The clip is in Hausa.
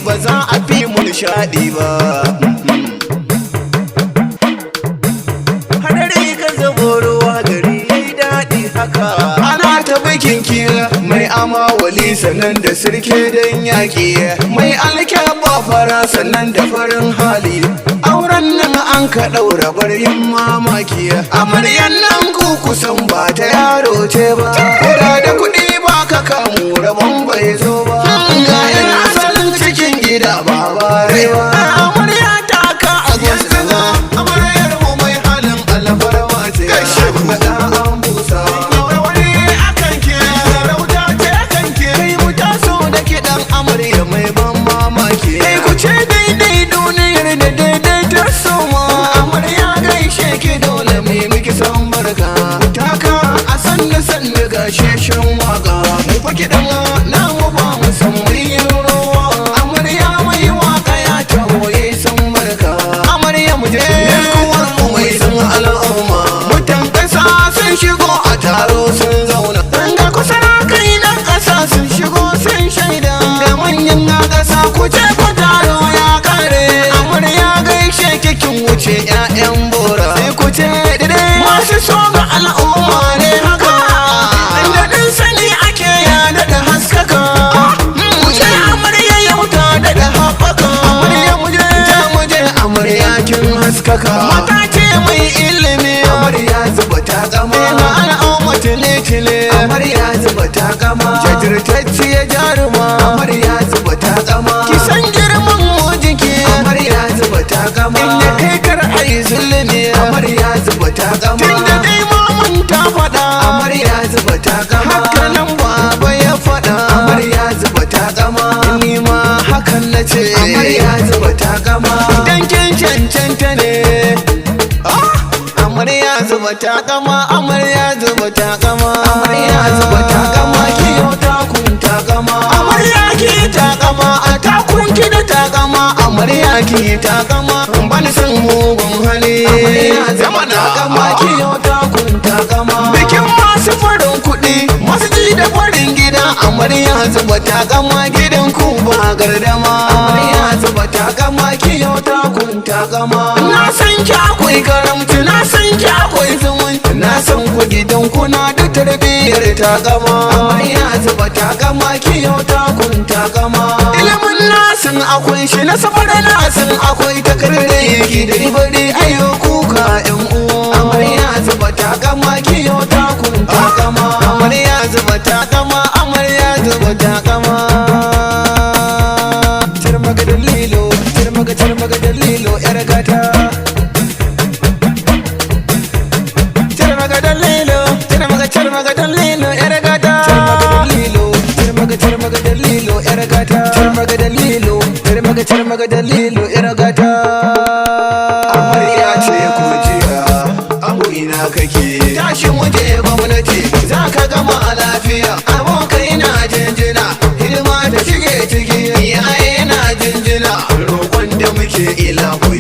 ba za a fi mu nishaɗi ba. Hadari kan zabo ruwa, gari yayi daɗi haka. Ana ta bikin kira mai ama wali, sannan da sirke don yaƙi. Mai alkyaba fara, sannan da farin hali. Auren nan an ka ɗaura yin mamaki. Amaryan nan ku kusan ba ta yaro ce ba. Koda da kuɗi ba ka kamu, rabon bai zo ba. Ga yan asalin cikin gida ba bare ba. Amarya ta ka a gwasa. Amaryar mu mai halin alfarma ce. Gaɗa an busa. Wani akan ke, sarauta ce akan ke. Kai mu taso da kiɗan amarya mai ban mamaki. Kai ku ce daidai, duniyar da daidai ta soma. Amarya, gaishe ki, dole mai miki san barka. Taka a sannu sannu ga sheshen waka. Mu fa kiɗan namu ba mu san muyin rawa. Amarya mai waka ya taho yayi san barka. Amarya, mu je. Garkuwar mu mai san al'umma. Mutan ƙasa sun shigo a taro sun zauna. Ga kusa kai na ƙasa sun shigo sun shaida. Ga manyan na ƙasa, ku ce ku taro ya kare. Amarya, gaishe kikin wuce 'ya'yan bora. Sai ku ce dide masu so ga al'umma ne haka. Daɗin sani ake ya daɗa haskaka. Ku ce amarya yau ta daɗa haɓaka. Amarya, muje ta muje, amarya kin haskaka. Mata ce mai ilimi. Amarya, zuba ta gama. Na al'umma tile tile. Amarya, zuba ta gama. Jajirtacciya jaruma. Amarya, zuba ta gama. Ki san girman mijinki. Amarya, zuba ta gama. Inda kai kar ayi zulmi. Amarya, zuba ta gama. Tunda dai maman ta faɗa. Amarya, zuba ta gama. Haka nan baba ya faɗa. Amarya, zuba ta gama. Ni ma hakan na ce. Amarya, zuba ta gama. Dan kin cancanta ne. Amarya, zuba ta gama, amarya, zuba ta gama. Amarya, zuba ta gama, ki yau takun ta gama. Amarya, ki ta gama, a takun ki da ta gama. Amarya, ki ta gama, ban san mugun hali. Amarya, zuba ta gama, ki yau takun ta gama. Bikin masu farin kuɗi, masu ji da farin gida. Amarya, zuba ta gama, gidan ku ba gardama. Amarya, zuba ta gama, ki yau takun ta gama. Na san ki akwai karamci, na san ki akwai zumunci. Na san ku gidan kuna da tarbiyyar ta gama. Amarya, zuba ta gama, ki yau takun ta gama. Ilimin nasin akwai shi, na safara nasin akwai, takardar yake da bari ayo kuka yan uwa. Amarya, zuba ta gama, ki yau takun ta gama. Amarya, zuba ta gama, amarya, zuba ta gama. Tarmaga dalilo, tarmaga, tarmaga dalilo, yar gata. Tarmaga dalilo, tarmaga, tarmaga dalilo, yar gata. Tarmaga dalilo, tarmaga, tarmaga dalilo, yar gata. Tarmaga dalilo, tarmaga, tarmaga dalilo, yar gata. Amarya ce kujiya, ango ina kake? Tashi muje gwamnati, za ka gama a lafiya. Abokai na jinjina, hidima ta shige ciki. Iyaye na jinjina, roƙon da muke ila ku